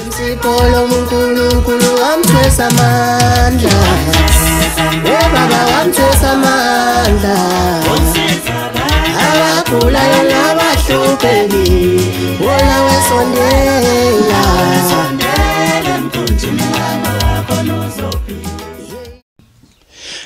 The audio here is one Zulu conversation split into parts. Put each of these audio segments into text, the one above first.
Insipho uNkulunkulu wamthwesa amandla. Baba wamthwesa amandla. Abagulayo nabahluphekile, wona wesondela.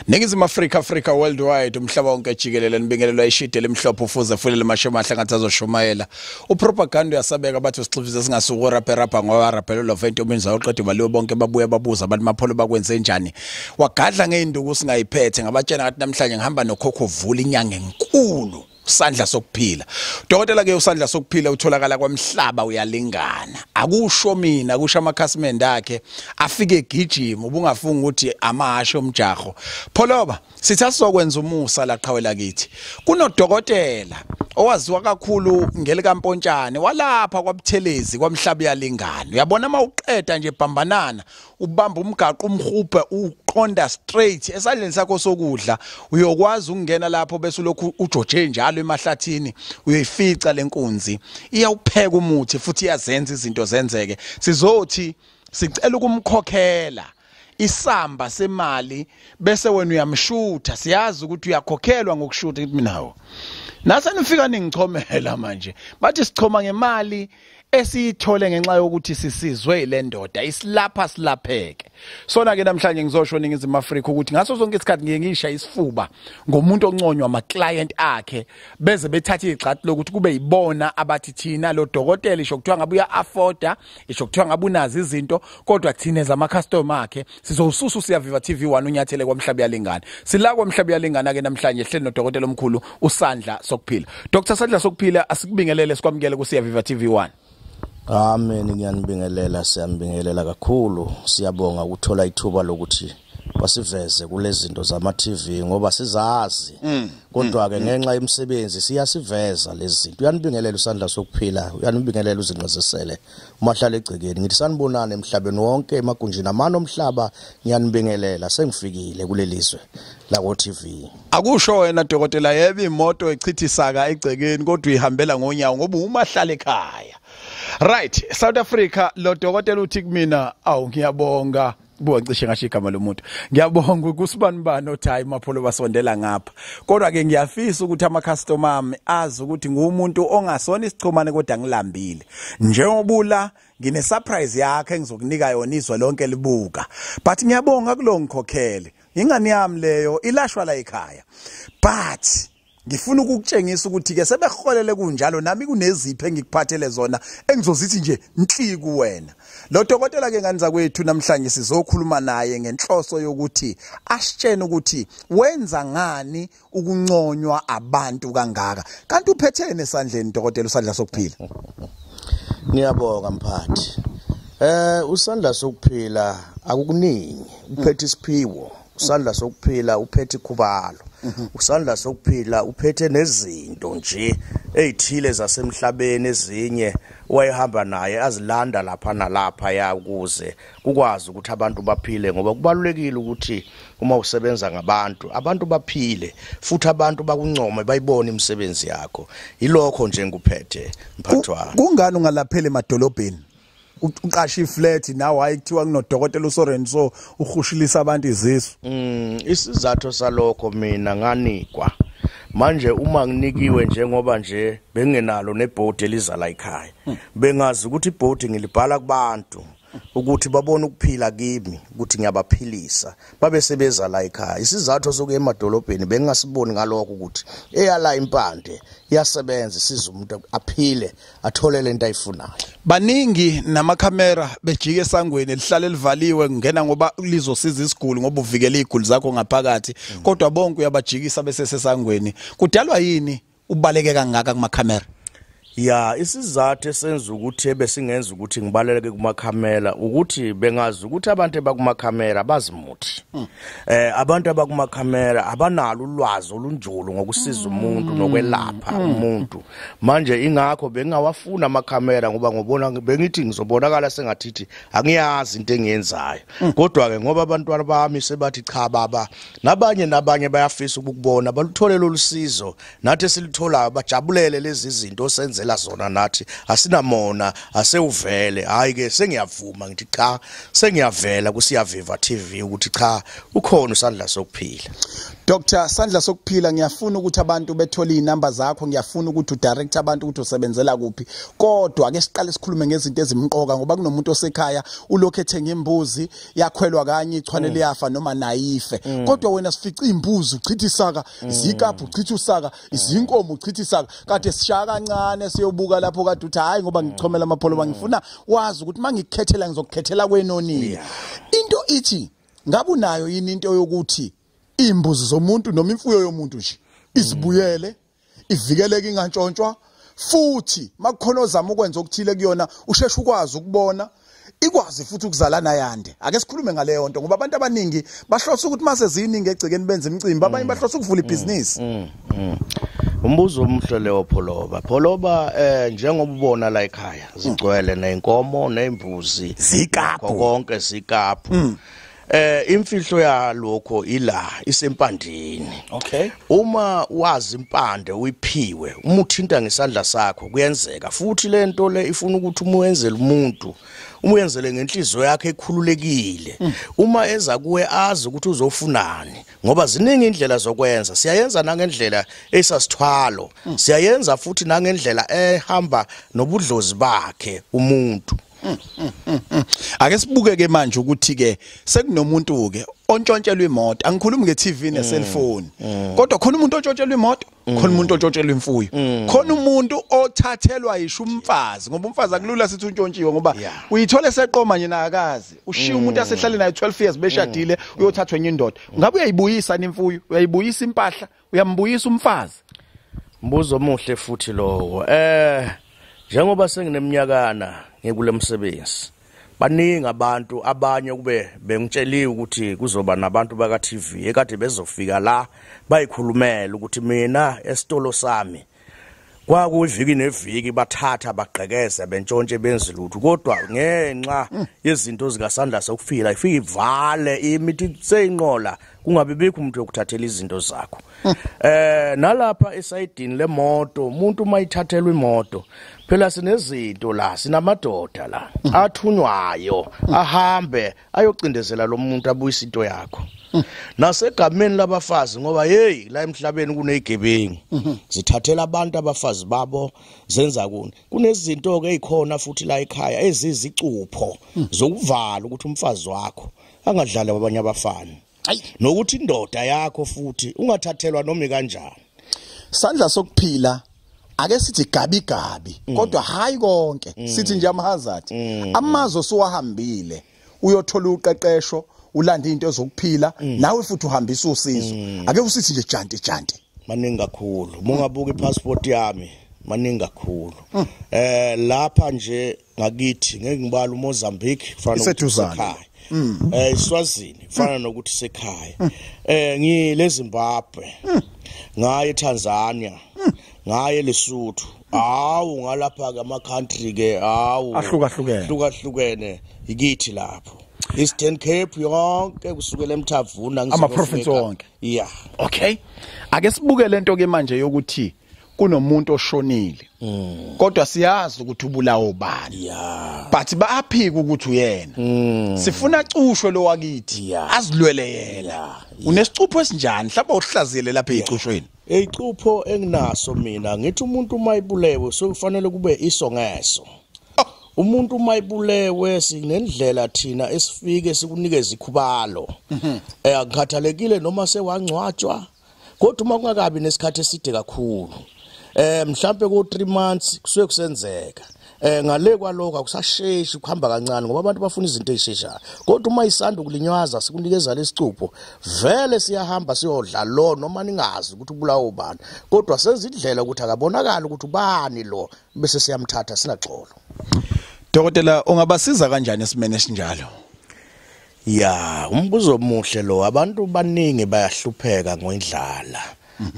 Ningizimu Afrika, Africa worldwide, umhlaba wonke jikelele, nibingelelwa ishide lemhlophe ufuze fulele mashoma ahlangathi azoshumayela. Upropaganda uyasabeka bathi usixivise singasuku rapper ngoba raphelelwa vento omenza uqede baliwe bonke babuye babuza abantu mapholo bakwenze njani. Wagadla ngeinduku singayiphethe ngabatshena ngathi namhlanje ngihamba nokhokho vula inyanga enkulu. Usandla sokuphila. Dokotela ke usandla sokuphila utholakala kwamhlaba uyalingana. Akusho mina kusho amakhasimende akhe afike egijima ubungafunga ukuthi amahashe omjaho. Pholoba sithi asizokwenza umusa la qhawela kithi. Kunodokotela owaziwa kakhulu ngelikaMpontshane walapha kwaButhelezi kwamhlaba uyalingana. Uyabona mawuqeda nje bambanana ubamba umgaqo umhubhe uqonda straight esandleni sakho sokudla uyokwazi ukungena lapho bese lokhu ujoje njalo emahlathini uyoyifica lenkunzi iyawupheka umuthi futhi iyazenza izinto zenzeke. Sizothi sicela ukumkhokhela isamba semali bese wena uyamshutha. Siyazi ukuthi uyakhokhelwa ngokushutha. Ngithi mina hawo nase nifika ningichomela manje bathi sichoma ngemali esiyithole ngenxa yokuthi sisizwe ile ndoda isilapha silapheke. Sona ke namhlanje ngizosho Ningizimu Afrika ukuthi ngaso sonke isikhathi ngiye ngisha isifuba ngomuntu onconywa ama client akhe beze bethatha igxathu lokuthi kube yibona abathi thina lo dokotela isho kuthiwa ngabe uya afforda, isho kuthiwa ngabe unazi izinto, kodwa thina zama customer akhe sizowususa uSiyaviva TV1 unyathele kwamhlaba uyalingana. Sila kwamhlaba uyalingana ke namhlanje hleli nodokotela omkhulu uSandla Sokuphila. Dr Sandla Sokuphila, asikubingelele sikwamukele kuSiyaviva TV1. Amen, ngiyanibingelela, siyambingelela kakhulu. Siyabonga ukuthola ithuba lokuthi basiveze kulezi zinto zama TV ngoba sizazi. Kodwa ke ngenxa yemisebenzi siyasiveza lezi zinto. Uyanibingelela usandla sokuphila, uyanibingelela uzinqazisele umahlala egcekeni. Ngithi sanibonana emhlabeni wonke emagunjini amane omhlaba, ngiyanibingelela sengifikile kulelizwe la ko TV. Akusho wena dokotela yebo imoto echithisaka egcekeni kodwa uyihambela ngonyawo ngoba umahlala ekhaya. Right, South Africa lo dokotela uthi kumina awu ngiyabonga buka cishe ngasho igama lomuntu. Ngiyabonga kusibanibani othi hayi mapholo basondela ngapha. Kodwa ke ngiyafisa ukuthi ama customer ami azi ukuthi ngumuntu ongasona isichomane kodwa ngilambile. Njengobula ngine surprise yakhe engizokunika yona izwe lonke libuka. But ngiyabonga kulongikhokhele. Ingane yami leyo ilashwa la ekhaya. But ngifuna ukukutshengisa ukuthi ke sebeholele kunjalo nami kunezipho engikuphathele zona engizozithi nje nhli kuwena. Lo dokotela ke ngani zakwethu namhlanje sizokhuluma naye ngenhloso yokuthi asitshene ukuthi wenza ngani ukunconywa abantu kangaka. Kanti uphethene esandleni dokotela usandla sokuphila? Ngiyabonga mphathi. Usandla sokuphila akukuningi, uphethe isiphiwo. Usandla sokuphila uphethe ikhubalo. Usandla sokuphila uphethe nezinto nje ezithile zasemhlabeni ezinye wayehamba naye azilanda lapha nalapha ya ukuze kukwazi ukuthi abantu baphile, ngoba kubalulekile ukuthi uma usebenza ngabantu abantu baphile futhi abantu bakuncome bayibone imisebenzi yakho. Yilokho nje ngikuphethe mphathi wami. Kungani ungalapheli emadolobheni? Uqasha iflat nawe hayi kuthiwa kunodokotela uSorenso uhushilisa abantu izisu. Isizathu salokho mina nganikwa. Manje uma nginikiwe njengoba nje bengenalo nebhodi elizala ekhaya. Bengazi ukuthi ibhodi ngilibhala kubantu ukuthi babone ukuphila kimi ukuthi ngiyabaphilisa babe sebeza la ekhaya. Isizathu sokuya emadolobheni bengingasiboni ngalokho ukuthi eyala impande iyasebenza isiza umuntu aphile athole lento ayifunayo. Baningi namakhamera bejike esangweni lihlale livaliwe ngena ngoba lizosiza isiguli ngoba uvikela iziguli zakho ngaphakathi, kodwa bonke uyabajikisa bese sesangweni. Kudalwa yini ubaleke kangaka kumakhamera? Ya, isizathu esenza ukuthi ebesingenza ukuthi ngibaleke kumakhamera ukuthi bengazi ukuthi abantu abakumakhamera bazimuthi. Abantu abakumakhamera abanalo ulwazi olunjulu ngokusiza umuntu nokwelapha umuntu. Manje ingakho bengawafuna amakhamera ngoba ngobona bengithi ngizobonakala sengathithi angiyazi into engiyenzayo. Kodwa ke ngoba abantwana bami sebathi cha baba, nabanye bayafisa ukukubona baluthole lolu sizo nathi esilitholayo bajabulele lezi zinto senze senzela zona nathi asinamona asewuvele. Hayi ke sengiyavuma ngithi cha, sengiyavela kuSiyaviva TV ukuthi cha, ukhona uSandla Sokuphila. Dr. Sandla Sokuphila, ngiyafuna ukuthi abantu bethole inamba zakho, ngiyafuna ukuthi udirect abantu ukuthi usebenzela kuphi, kodwa ake siqale sikhulume ngezinto ezimqoka, ngoba kunomuntu osekhaya ulokhu ethenga imbuzi yakhwelwa kanye ichwane liyafa noma nayife, kodwa wena sifica imbuzi uchitha isaka, izikaphu uchitha usaka, izinkomo uchitha isaka, kade sishaya kancane siyobuka lapho kade uthi hayi ngoba ngichomela amapholo, ngifuna wazi ukuthi mangikhethela ngizokukhethela kwenonini. Into ithi ngabe unayo yini into yokuthi imbuzi zomuntu noma imfuyo yomuntu nje izibuyele ivikeleke ingantshontshwa, futhi makukhona ozama ukwenza okuthile kuyona usheshe ukwazi ukubona, ikwazi futhi ukuzalana yande. Ake sikhulume ngaleyo nto, ngoba abantu abaningi bahlose ukuthi mase ziningi egcekeni benze imicimbi, abanye bahlose ukuvula ibhizinisi. Umbuzo omuhle leyo Pholoba. Pholoba, njengoba ubona la ekhaya zigcwele nezinkomo nezimbuzi zikaphu konke zikaphu. Imfihlo yalokho ila isempandeni. Okay. Uma wazi impande uyiphiwe, uma uthinta ngesandla sakho kuyenzeka. Futhi lento le ifuna ukuthi uma wenzele umuntu, uma uyenzele ngenhliziyo yakhe ekhululekile. Uma eza kuwe azi ukuthi uzofunani, ngoba ziningi indlela zokwenza. Siyayenza nangendlela esasithwalo. Siyayenza futhi nangendlela ehamba nobudlozi bakhe umuntu. Ake sibukeke manje ukuthi ke sekunomuntu ke ontshontshelwa imoto. Angikhulumi nge-TV ne-cellphone, kodwa khona umuntu ontshontshelwa imoto, khona umuntu ontshontshelwa imfuyo, khona umuntu othathelwa yisho umfazi, ngoba umfazi akulula sithi untshontshiwe, ngoba uyithole seqoma nje nakazi ushiya umuntu asehlale naye 12 years beshadile, uyothathwa enye indoda. Ngabe uyayibuyisa imfuyo, uyayibuyisa impahla, uyambuyisa umfazi? Mbuzo omuhle futhi lowo. Njengoba sengineminyakana ngikule msebenzi, baningi abantu abanye kube bengitsheliwe ukuthi kuzoba nabantu baka TV ekade bezofika la bayikhulumela ukuthi mina esitolo sami kwakuyiviki neviki bathatha bagqekeze bentshontshe benze lutho, kodwa ngenxa yezinto zikaSandla Sokuphila ifike ivale imithi seyinqola kungabe bikho umuntu yokuthathela izinto zakho. Nalapha esayidini lemoto, umuntu mayithathelwa imoto phela sinezinto la, sinamadoda la athunywayo ahambe ayocindezela lo muntu abuyisa into yakho. Nasegameni labafazi, ngoba hey la emhlabeni kunezigebengu zithathela abantu abafazi babo zenza kuni. Kunezinto ke ezikhona futhi la ekhaya ezizicupho zokuvala ukuthi umfazi wakho angadlali abanye abafana, nokuthi indoda yakho futhi ungathathelwa noma kanjani. Sandla Sokuphila, ake sithi gabi gabi, kodwa hayi konke, sithi nje amahazard, amazwe suwahambile, uyothola uqeqesho, ulanda into ezokuphila, nawe futhi uhambisa usizo. Ake usithi nje janti janti. Maningi kakhulu. Mungabuka ipassport yami, maningi kakhulu. Lapha nje ngakithi ngeke ngibala uMozambique kufana nokuthi eSwazini kufana nokuthi sekhaya. Ngile Zimbabwe, ngaye eTanzania, ngaye Lesotho. Hawu ngalapha ke ama country ke hawu ahlukahlukene ikithi lapho. Eastern Cape yonke kusukela eMthavuna ama province wonke. Yeah. Okay. Ake sibuke lento ke manje yokuthi kunomuntu oshonile, kodwa siyazi ukuthi ubulawo ubani. But bayaphika ukuthi uyena. Sifuna acushwe lo wakithi, azilwele yena. Unesicupho esinjani mhlawumbe uhlaziyele lapha ezicushweni? Icupho enginaso mina ngithi umuntu uma ibulewe sokufanele kube iso ngeso. Umuntu uma ibulewe sinendlela thina esifike sikunikeze ikhubalo. Akukhathalekile noma sewangcwatshwa, kodwa uma kungakabi nesikhathi eside kakhulu, mhlambe ku 3 months kusuke kusenzeka. Ngale kwalokho akusasheshi, kuhamba kancane ngoba abantu bafuna izinto ezisheshayo. Kodwa uma isanda ukulinywaza sikunikeza lesicupho, vele siyahamba siyodla lo noma ningazi ukuthi ubulawa ubani, kodwa senza indlela ukuthi akabonakala ukuthi ubani lo, bese siyamthatha sinaxolo. Dokotela, ungabasiza kanjani esimene esinjalo? Ya, umbuzo omuhle lo. Abantu baningi bayahlupheka ngoindlala.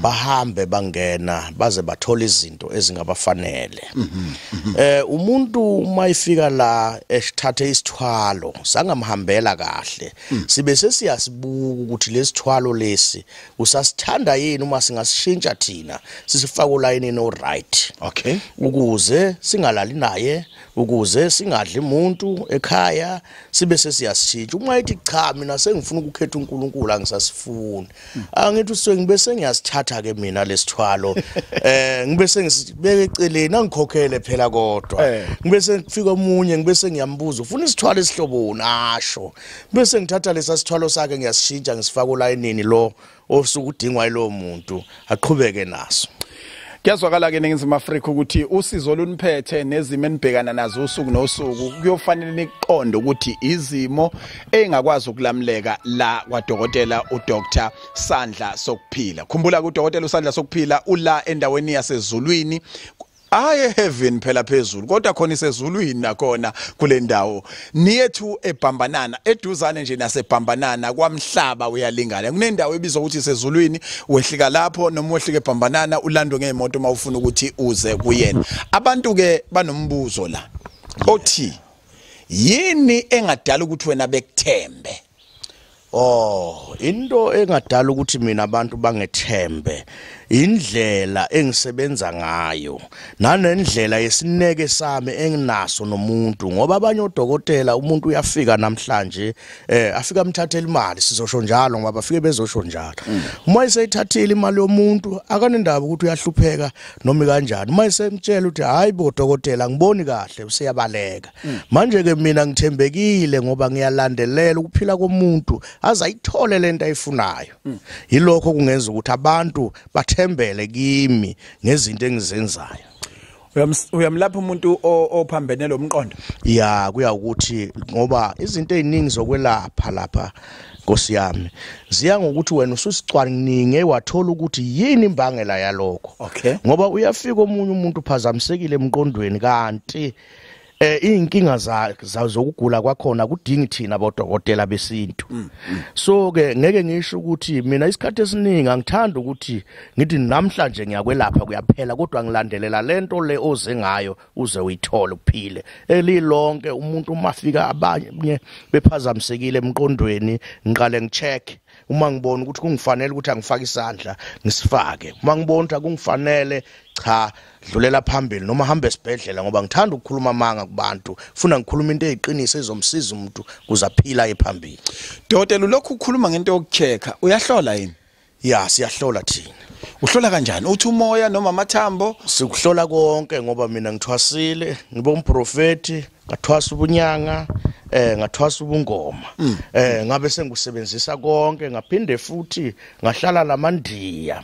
Bahambe bangena baze bathola izinto ezingabafanele. Umuntu uma ifika la esithathe isithwalo sangamhambela kahle, sibe sesiyasibuka ukuthi lesithwalo lesi usasithanda yini uma singasishintsha thina sisifaka ulayini no right. Okay. Ukuze singalali naye, ukuze singadli umuntu ekhaya, sibe sesiyasishintsha. Uma ethi cha mina sengifuna ukukhetha uNkulunkulu angisasifuni, angithi usuke ngibe sengiyasithatha ke mina lesithwalo, ngibe sengisibeke eceleni angikhokhele phela kodwa. Ngibe sengifika omunye ngibe sengiyambuza ufuna isithwalo esihloboni, asho, bese ngithatha lesa sithwalo sakhe ngiyasishintsha ngisifaka olayinini lo osuke udingwa yilowo muntu aqhubeke naso. Kuyazwakala ke eNingizimu Afrika ukuthi usizo luniphethe nezimo enibhekana nazo usuku nosuku kuyofanele niqonde ukuthi izimo engakwazi ukulamleka la kwaDokotela uDr Sandla Sokuphila. Khumbula uDokotela uSandla Sokuphila ula endaweni yasezulwini, aye heaven phela phezulu, kodwa khona isezulwini nakhona kule ndawo niyethu eBhambanana, eduzane nje naseBhambanana kwamhlaba uyalingana. Kunendawo ebizwa ukuthi isezulwini, wehlika lapho noma wehlike eBhambanana ulandwe ngemoto mawufuna ukuthi uze kuyena. Abantu ke banombuzo la othi yini engadala ukuthi wena bekuthembe? Oh, into engadala ukuthi mina abantu bangethembe indlela engisebenza ngayo nanendlela yesineke sami enginaso nomuntu, ngoba abanye odokotela umuntu uyafika namhlanje afika amthathele imali, sizosho njalo ngoba bafike bezosho njalo. Uma eseyithathile imali yomuntu akanendaba ukuthi uyahlupheka noma kanjani, uma esemtshela ukuthi hayi bo dokotela ngiboni kahle useyabaleka. Manje ke mina ngithembekile ngoba ngiyalandelela ukuphila komuntu azayithole lento ayifunayo. Yilokho kungenza ukuthi abantu bathembele kimi ngezinto engizenzayo. Uyamlapha umuntu ophambene lo mqondo? Ya, kuya ukuthi ngoba izinto eziningi zokwelapha lapha Nkosi yami ziya ngokuthi wena ususicwaninge wathola ukuthi yini imbangela yalokho. Okay. Ngoba uyafika omunye umuntu uphazamisekile emqondweni kanti inkinga zokugula kwakhona kudingi thina abodokotela besintu. So ke ngeke ngisho ukuthi mina isikhathi esiningi angithanda ukuthi ngithi namhlanje ngiyakwelapha kuyaphela, kodwa ngilandelela lento le oze ngayo uze uyithole uphile. Elilonke umuntu uma fika abanye bephazamisekile emqondweni ngiqale ngicheck, uma ngibona ukuthi kungifanele ukuthi angifake isandla ngisifake, uma ngibona ukuthi akungifanele cha dlulela phambili noma hambe esibhedlela, ngoba ngithanda ukukhuluma amanga kubantu, funa ngikhuluma into eyiqiniso ezomsiza umuntu kuze aphila ephambili. Dokotela, lokhu ukhuluma ngento yokuchecka, uyahlola yini? Ya, siyahlola thina. Uhlola kanjani? Uthi umoya noma amathambo? Sikuhlola konke ngoba mina ngithwasile, ngibe umprofeti, ngathwasa ubunyanga, ngathwasa ubungoma, ngabe sengikusebenzisa konke, ngaphinde futhi ngahlala namandiya,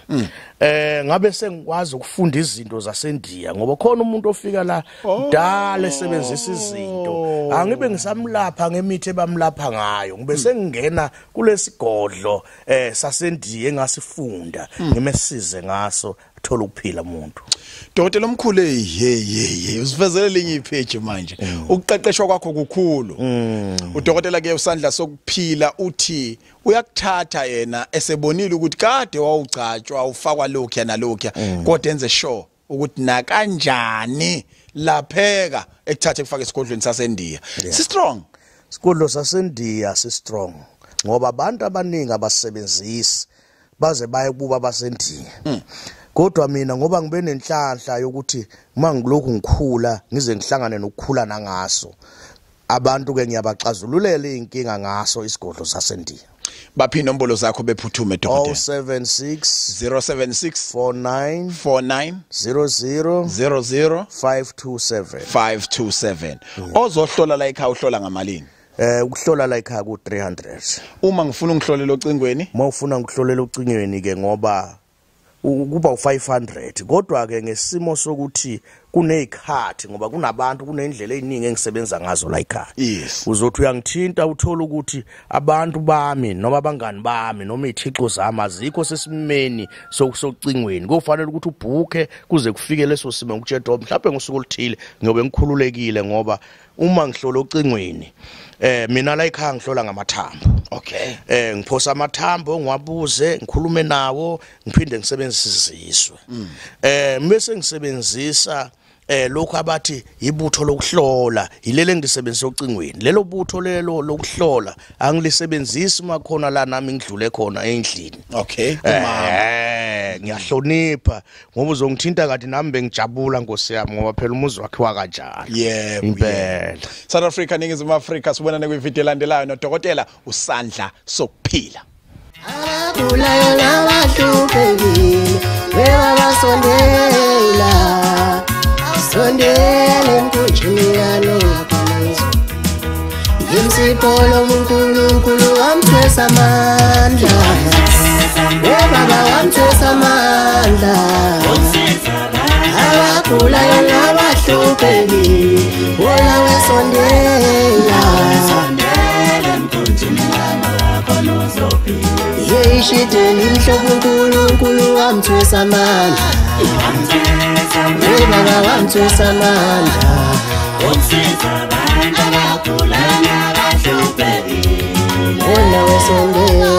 ngabe sengikwazi ukufunda izinto zasendiya, ngoba khona umuntu ofika la dala esebenzisa izinto, angibe ngisamlapha ngemithi ebamlapha ngayo, ngibe sengingena kulesigodlo sasendiya engasifunda, ngimesize ngaso thola ukuphila umuntu. Dokotela omkhulu, hey usivezele linye ipage manje. Ukuqeqeshwa kwakho kukhulu. Udokotela ke uSandla Sokuphila uthi uyakuthatha yena esebonile ukuthi kade wawugcatshwa ufakwa lokhu nalokhu, kodwa enze sure ukuthi nakanjani lapheka ekuthathe kufaka esigodlweni saseNdiya. Si strong. Isigodlo saseNdiya si strong ngoba abantu abaningi abasebenzisi baze baye kuba baseNdiya. Kodwa mina ngoba ngibe nenhlanhla yokuthi uma ngilokhu ngikhula ngize ngihlangane nokukhula nangaso, abantu ke ngiyabaxazululela inkinga ngaso isigodlo saseNdiya. Baphi inombolo zakho bephuthume dokotela? 076 076 49 49 00 00 527 527. Ozohlola la ekhaya uhlola ngamalini? Ukuhlola la ekhaya ku 300. Uma ngifuna ungihlolela ocingweni? Uma ufuna ngihlolela ocingweni ke ngoba ukuba u500, kodwa ke ngesimo sokuthi Kunezikhathi ngoba kunabantu, kunendlela eziningi engisebenza ngazo la ekhaya. Yes. Uzothi uyangithinta uthola ukuthi abantu bami noma abangani bami noma izithixo zami azikho sesimeni sokucingweni. Kufanele ukuthi ubhuke kuze kufike leso simo ngikutshela mhlawumbe ngosuku oluthile ngiyobe ngikhululekile, ngoba uma ngihlola ocingweni mina la ekhaya ngihlola ngamathambo. Okay. Ngiphosa amathambo, ngiwabuze, ngikhulume nawo, ngiphinde ngisebenzise izizwe. Bese ngisebenzisa lokho abathi ibutho lokuhlola, yilele ngilisebenzisa ocingweni. Lelo butho lelo lokuhlola angilisebenzisi makhona la nami ngidlule khona endlini. Okay. Ngiyahlonipha ngoba uzongithinta kanti nami bengijabula Nkosi yami, ngoba phela umuzi wakhe wakanjalo. Yebo, impela. South Africa, Ningizimu Afrika, sibonane kwivideo elandelayo nodokotela uSandla Sokuphila. Abagulayo nabahluphekile bebabasondela, sondela emkhunjini kaNowa khona. Yimsipho lomuNkulunkulu wamthwesa amandla, baba wamthwesa amandla. Abagulayo nabahluphekile wona wesondela, yeyishideni imhlophe uNkulunkulu wamthwesa amandla, baba wamthwesa amandla. Wona wesondela,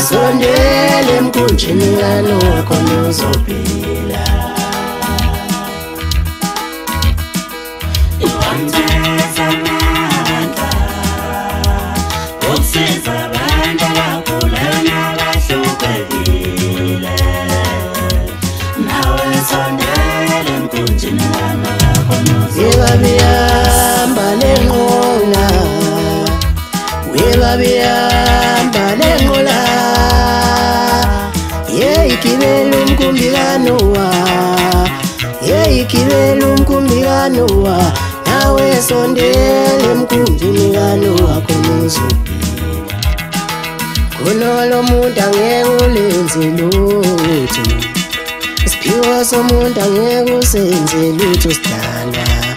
sondela emkhunjini kaNowa khona uzophila. Webabihamba lenqola, webabihamba lenqola, yeyigibela umkhumbi kaNowa, yeyigibela umkhumbi kaNowa, nawe sondela emkhunjini kaNowa khona uzophila. Khona lo muntu angeke ulenze lutho, isiphiwo somuntu angeke usenze lutho sidalwa.